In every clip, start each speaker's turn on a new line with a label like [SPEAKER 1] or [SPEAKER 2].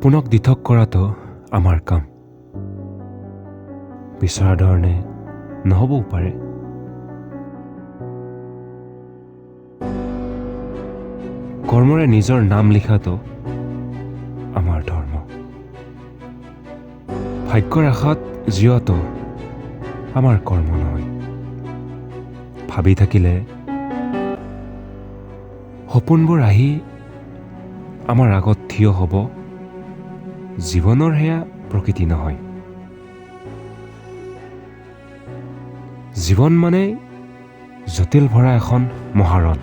[SPEAKER 1] সপোনক দিঠক কৰাটো আমাৰ কাম। বিচৰা ধৰণে নহ'বও পাৰে। কৰ্মৰে নিজৰ নাম লিখাটো আমাৰ ধৰ্ম। ভাগ্যৰ আশাত জীয়াটো আমাৰ কৰ্ম নহয়। ভাবি থাকিলে সপোনবোৰ আহি আমাৰ আগত থিয় হ'ব, জীৱনৰ সেয়া প্ৰকৃতি নহয়। জীৱন মানে জটিল ভৰা এখন মহাৰণ।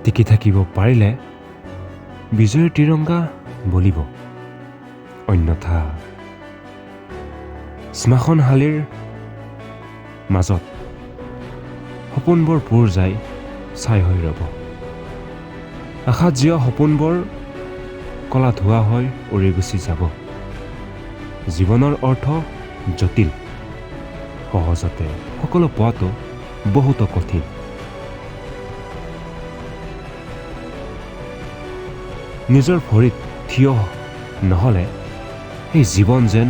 [SPEAKER 1] টিকি থাকিব পাৰিলে বিজয়ৰ তিৰংগা বলিব, অন্যথা শ্মশানশালীৰ মাজত সপোনবোৰ পোৰ যায় ছাই হৈ ৰ'ব। আশাত জীয়া সপোনবোৰ কলা ধোঁৱা হৈ উৰি গুচি যাব। জীৱনৰ অৰ্থ জটিল, সহজতে সকলো পোৱাটো বহুতো কঠিন। নিজৰ ভৰিত থিয় নহ'লে সেই জীৱন যেন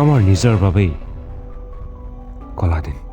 [SPEAKER 1] আমাৰ নিজৰ বাবেই কলা দিন।